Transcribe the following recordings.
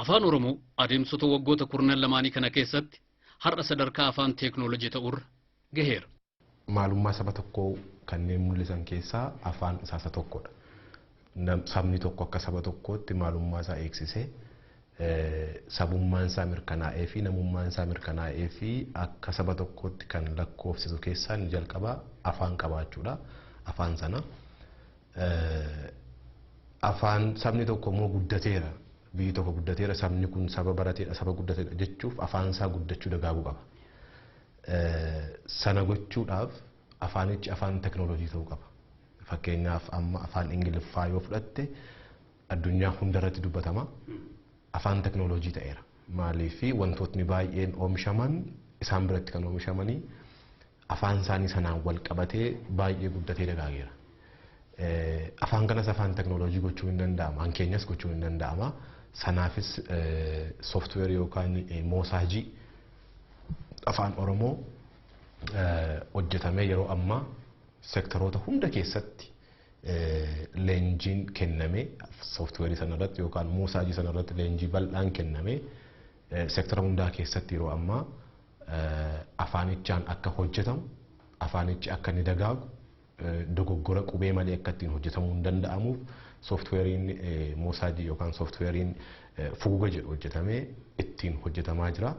Afaan Oromoo adeemsota waggoota kurnan lamaanii kana keessatti har'a sadarkaa afaan teeknoolojii ta'urra gaheera. Maalummaa saba tokkoo kanneen mul'isan keessaa afaan isaa isa tokkodha. Sabni tokko akka saba tokkootti maalummaa isaa eegsisee, sabummaan isaa mirkanaa'ee fi namummaan isaa mirkanaa'ee fi akka saba tokkootti kan lakkoofsisu keessaa inni jalqabaa afaan qabaachuudha. Afaan sana. Afaan sabni tokko immoo guddateera, biyyi tokko guddateera, sabni kun saba barateedha, saba guddateedha jechuuf afaan isaa guddachuu, dagaaguu qaba. Sana gochuudhaaf afaanichi afaan teknooloojii ta'uu qaba. Fakkeenyaaf, amma afaan Ingiliffaa yoo fudhatte, addunyaa hundarratti dubbatama. Afaan teknooloojii ta'eera. Maaliif? Wantootni baay'een oomishaman isaan biratti kan oomishamanii afaan isaanii sanaan wal qabatee baay'ee guddatee dagaageera. Afaan kanas afaan teknooloojii gochuun hin danda'ama. Kan keenyas gochuun hin danda'ama. Sanaafis sooftiweerii yookaan moosaajii afaan Oromoo hojjetamee yeroo ammaa seektaroota hunda keessatti leenjiin kennamee, sooftiweerii sanarratti yookaan moosaajii sanarratti leenjii bal'aan kennamee, seektara hundaa keessatti yeroo ammaa afaanichaan akka hojjetamu, afaanichi akka inni dagaagu, dogoggora qubee malee akka ittiin hojjetamuu hin danda'amuuf sooftiweeriin moosaajii yookaan sooftiweeriin fuuga jedhu hojjetamee ittiin hojjetamaa jira.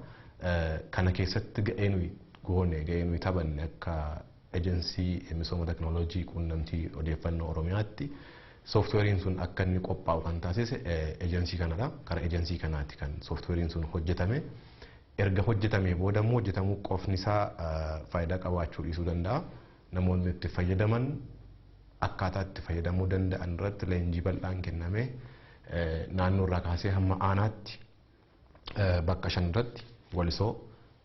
Kana keessatti ga'ee nuyi goone, ga'ee nuyi taphanne akka Ejensii Misooma Teknooloojii Quunnamtii Odeeffannoo Oromiyaatti, sooftiweeriin sun akka inni qophaa'u kan taasise ejensii kanadha. Karaa ejensii kanaati kan sooftiweeriin sun hojjetame. Erga hojjetamee booda immoo hojjetamuu qofni isaa faayidaa qabaachuu dhiisuu danda'a. Namoonni itti fayyadaman akkaataa itti fayyadamuu danda'an irratti leenjii bal'aan kennamee, naannoo irraa kaasee hamma aanaatti bakka shan irratti, Walisoo,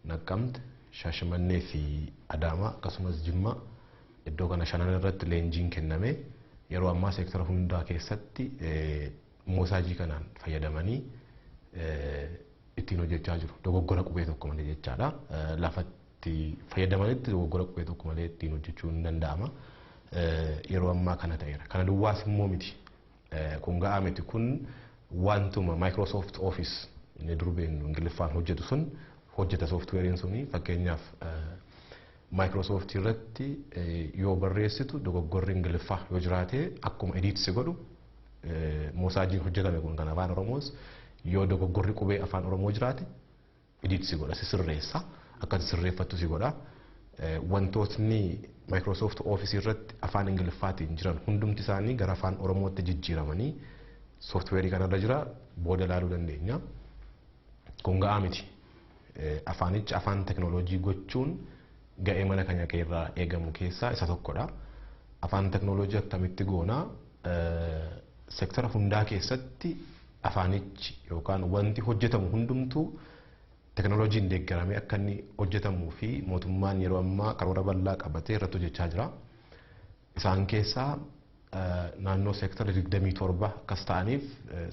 Naqqamte, Shaashamannee fi Adaamaa akkasumas Jimmaa, iddoo kana shanan irratti leenjiin kenname, yeroo ammaa seektara hundaa keessatti moosaajii kanaan fayyadamanii ittiin hojjechaa jiru. Dogoggora qubee tokko malee jechaadha. Lafatti fayyadamanitti dogoggora qubee tokko malee ittiin hojjechuun ni danda'ama. Yeroo ammaa kana ta'eera. Kana duwwaas immoo miti. Kun ga'aa miti. Kun wantuma Microsoft Office inni dur beeknu Ingiliffaan hojjetu sun hojjeta sooftiweeriin suni. Fakkeenyaaf, Microsoft irratti yoo barreessitu dogoggorri Ingiliffaa yoo jiraate akkuma edit si godhu, moosaajiin hojjetame kun kan afaan Oromoos yoo dogoggorri qubee afaan Oromoo jiraate edit si godha, si sirreessa, akka sirreeffattu si godha. Wantootni Microsoft Office irratti afaan Ingiliffaatiin jiran hundumti isaanii gara afaan Oromootti jijjiiramanii sooftiweerii kanarra jira, booda ilaaluu dandeenya. Kun ga'aa miti. Afaanicha afaan teknooloojii gochuun ga'ee mana keenya irraa eegamu keessaa isa tokkodha. Afaan teknooloojii akkamitti goonaa? Seektara hundaa keessatti afaanichi yookaan wanti hojjetamu hundumtuu teknooloojiin deeggaramee akka inni hojjetamuu fi mootummaan yeroo ammaa karoora bal'aa qabatee irratti hojjechaa jira. Isaan keessaa naannoo seektara 27 akkas ta'aniif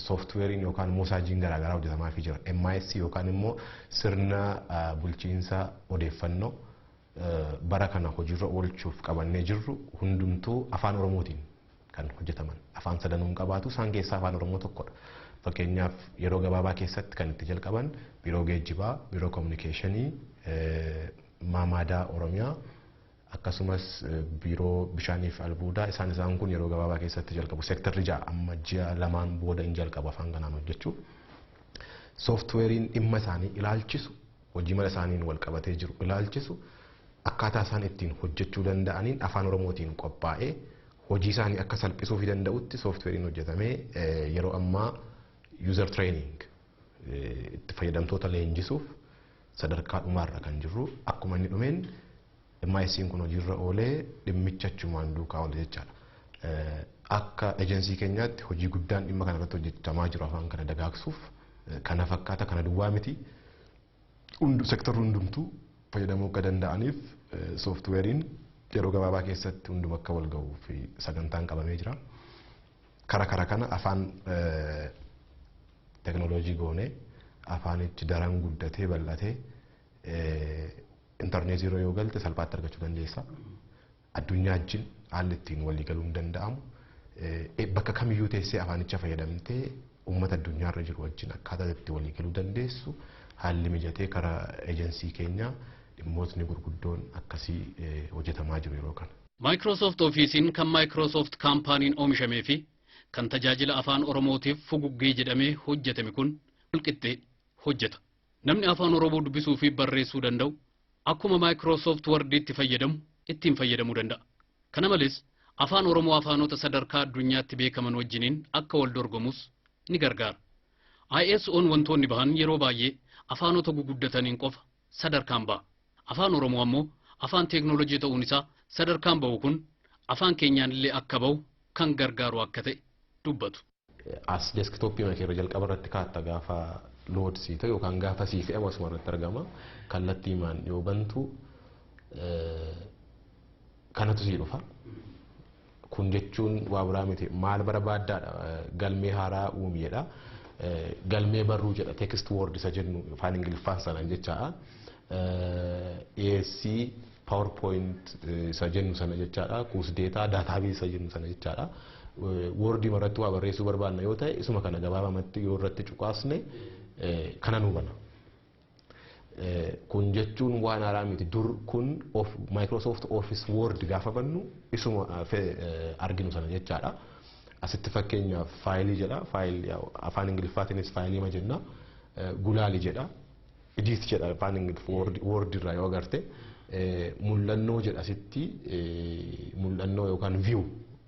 sooftiweeriin yookaan moosaajiin garaagaraa hojjetamaafii jira. MIS yookaan immoo sirna bulchiinsa odeeffannoo bara kana hojiirra oolchuuf qabannee jirru hundumtuu afaan Oromootiin kan hojjetaman. Afaan sadanuun qabaatu, isaan keessaa afaan Oromoo tokkodha. Fakkeenyaaf, yeroo gabaabaa keessatti kan itti jalqaban biiroo geejjibaa, biiroo kominikeeshinii, maamaadaa Oromiyaa, akkasumas biiroo bishaaniif albuudaa, isaan kun yeroo gabaabaa keessatti jalqabu. Seektarri 6 amma ji'a 2n booda hin jalqabu afaan kanaan hojjechuu. Sooftiweeriin dhimma isaanii ilaalchisu, hojii mana isaaniin wal qabatee jiru ilaalchisu, akkaataa isaan ittiin hojjechuu danda'aniin afaan Oromootiin qophaa'ee hojii isaanii akka salphisuufii danda'utti sooftiweeriin hojjetamee yeroo ammaa user training, itti fayyadamtoota leenjisuuf sadarkaa dhumaarra kan jirru. Akkuma inni dhumeen MIS'n kun hojiirra oolee dhimmicha achumaan duukaa oola jechaadha. Akka ejensii keenyaatti hojii guddaan dhimma kana irratti hojjetamaa jiru afaan kana dagaagsuuf kana fakkaata. Kana duwwaa miti. Sektarri hundumtuu fayyadamuu akka danda'aniif sooftiweeriin yeroo gabaabaa keessatti hunduma akka wal ga'uu fi sagantaan qabamee jira. Kara kana afaan teknooloojii goonee afaanichi daran guddatee bal'atee intarneetii irra yoo galte salphaatti argachuu dandeessa. Addunyaa wajjin haalli ittiin walii galuu hin danda'amu. Bakka kamiyyuu teessee afaanicha fayyadamtee Uummata addunyaarra jiru wajjin akkaataa itti walii galuu dandeessu haalli mijatee karaa ejensii keenyaa dhimmootni gurguddoon akkasii hojjetamaa jiru yeroo kana. Microsoft Office'n kan Microsoft kaampaaniin oomishamee fi kan tajaajila afaan Oromootiif fuguggee jedhamee hojjetame kun walqixxee hojjeta. Namni afaan Oromoo dubbisuu fi barreessuu danda'u akkuma Microsoft Wordiitti fayyadamu ittiin fayyadamuu danda'a. Kana malees afaan Oromoo afaanota sadarkaa addunyaatti beekaman wajjiniin akka wal dorgomus ni gargaara. ISO'n wantoonni bahan yeroo baay'ee afaanota guguddataniin qofa sadarkaan ba'a. Afaan Oromoo ammoo afaan teeknoolojii ta'uun isaa sadarkaan ba'u kun afaan keenyaan illee akka ba'u kan gargaaru akka ta'e dubbatu. As desktooppii mana keerra jalqaba irratti kaatta gaafa load sii ta'u yookaan gaafa sii fe'amu asuma irratti argama. Kallattiimaan yoo bantu kanatu sii dhufa. Kun jechuun waa biraa miti, maal barbaaddaadha, galmee haaraa uumi jedha. Galmee barruu jedha, text word isa jennu afaan Ingiliffaan sanaan jechaadha. ESC PowerPoint isa jennu sana jechaadha. Kuusdeetaa database isa jennu sana jechaadha. Wordii irratti waa barreessuu barbaanna yoo ta'e isuma kana gabaabamatti yoo irratti cuqaasne kana nu bana. Kun jechuun waan haaraa miti, dur kun Microsoft Office Word gaafa bannu isuma arginu sana jechaadha. Asitti fakkeenyaaf faayilii jedha, faayilii afaan Ingiliffaatiinis faayilii ma jenna, gulaali jedha, edit jedha afaan Ingiliffaa Word irraa yoo agarte, mul'annoo jedha asitti, mul'annoo yookaan view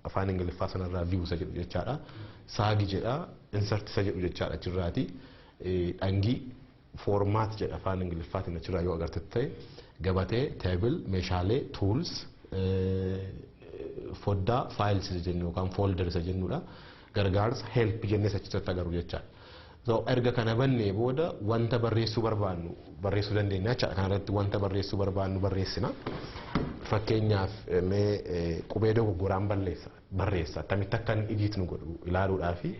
afaan Ingiliffaa sanarraa view isa jedhu jechaadha. Saagi jedha, insert isa jedhu jechaadha achirraati. Dhangii format jedha afaan Ingiliffaatiin achirraa yoo agarte ta'e, gabatee, table, meeshaalee, tools, foddaa, files isa jennu yookaan folder isa jennudha. Gargaarsa, help jennee achirratti agarru jechaadha. So erga kana bannee booda wanta barreessuu barbaannu barreessuu dandeenya jechaadha. Kanarratti wanta barreessuu barbaannu barreessina. Fakkeenyaaf mee qubee dogoggoraan barreessa akkamitti akka inni edit nu godhu ilaaluudhaa fi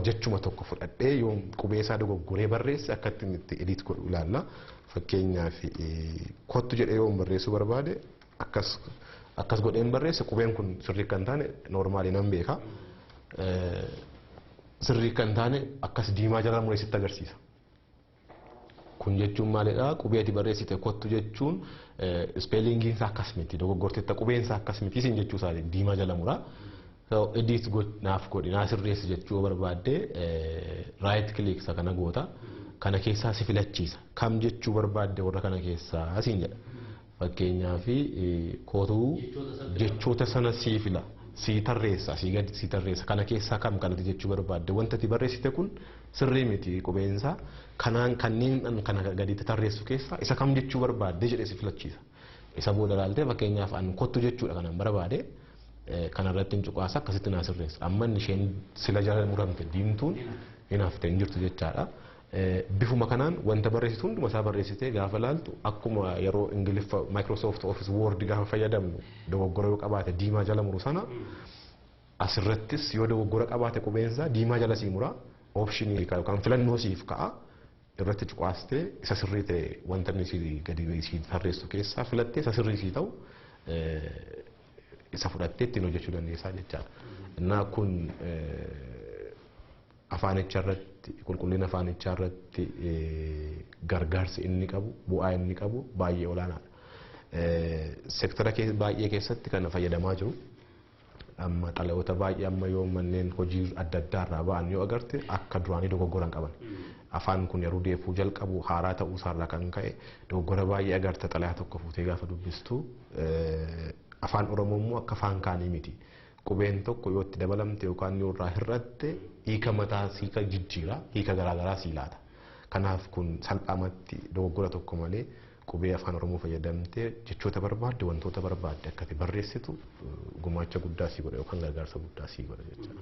jechuma tokko fudhadhee yoo qubee isaa dogoggoree barreesse akka inni itti edit godhu ilaalla. Fakkeenyaaf kottu jedhee yoo barreessuu barbaade akkas godheen barreesse, qubeen kun sirrii kan taane normaalii nan beeka. Sirrii kan taane akkas diimaa jala muree sitti agarsiisa. Kun jechuun maalidha? Qubee ati barreessite kottu jechuun spellingiin isaa akkas miti, dogoggorteetta, qubeen isaa akkas miti isin jechuu isaati diimaa jala mura. So edit naaf godhi, naa sirreessi jechuu yoo barbaadde right click isa kana goota. Kana keessaa si filachiisa. Kam jechuu barbaadde warra kana keessaa siin jedha. Fakkeenyaaf kootuu jechoota sana sii fila. Sii tarreessa, sii gadi sii tarreessa. Kana keessaa kam kanatti jechuu barbaadde, wanta ati barreessite kun sirrii miti qubeensaa, kanaan kanneen kana gaditti tarreessu keessaa isa kam jechuu barbaadde jedhee si filachiisa. Isa booda ilaaltee fakkeenyaaf an kottu jechuudha kanan barbaade, kanarratti hin cuqaasa, akkasitti naa sirreessa. Amma inni isheen sila jala muramte diimtuun hin hafte, hin jirtu jechaadha. Bifuma kanaan wanta barreessitu hunduma isaa barreessitee gaafa laaltu akkuma yeroo Ingiliffa Microsoft Office Word gaafa fayyadamnu dogoggora yoo qabaate diimaa jala muru sana, asirrattis yoo dogoggora qabaate qubeensaa diimaa jala sii mura, optionii yookaan filannoo siif ka'a, irratti cuqaastee isa sirrii ta'e wanta inni sii gadi sii tarreessu keessaa filattee isa sirrii sii ta'u isa fudhattee ittiin hojjechuu dandeessaa jechaadha. Innaa kun afaanicha irratti, qulqullina afaanichaa irratti gargaarsi inni qabu, bu'aa inni qabu baay'ee olaanaadha. Seektara baay'ee keessatti kana fayyadamaa jiru. Amma xalayoota baay'ee amma yoo manneen hojii adda addaa irraa ba'an yoo agarte akka duraanii dogoggora hin qaban. Afaan kun yeroo deefuu jalqabu haaraa ta'uu isaarraa kan ka'e dogoggora baay'ee agarta xalayaa tokko fuutee gaafa dubbistu. Afaan Oromoo immoo akka afaan kaanii miti. Qubeen tokko yoo itti dabalamte yookaan yoo irraa hir'atte hiika mataa hiika jijjiira, hiika garaagaraa sii laata. Kanaaf kun salphaamatti dogoggora tokko malee qubee afaan Oromoo fayyadamtee jechoota barbaadde, wantoota barbaadde akka ati barreessitu gumaacha guddaa sii godha yookaan gargaarsa guddaa sii godha jechuudha.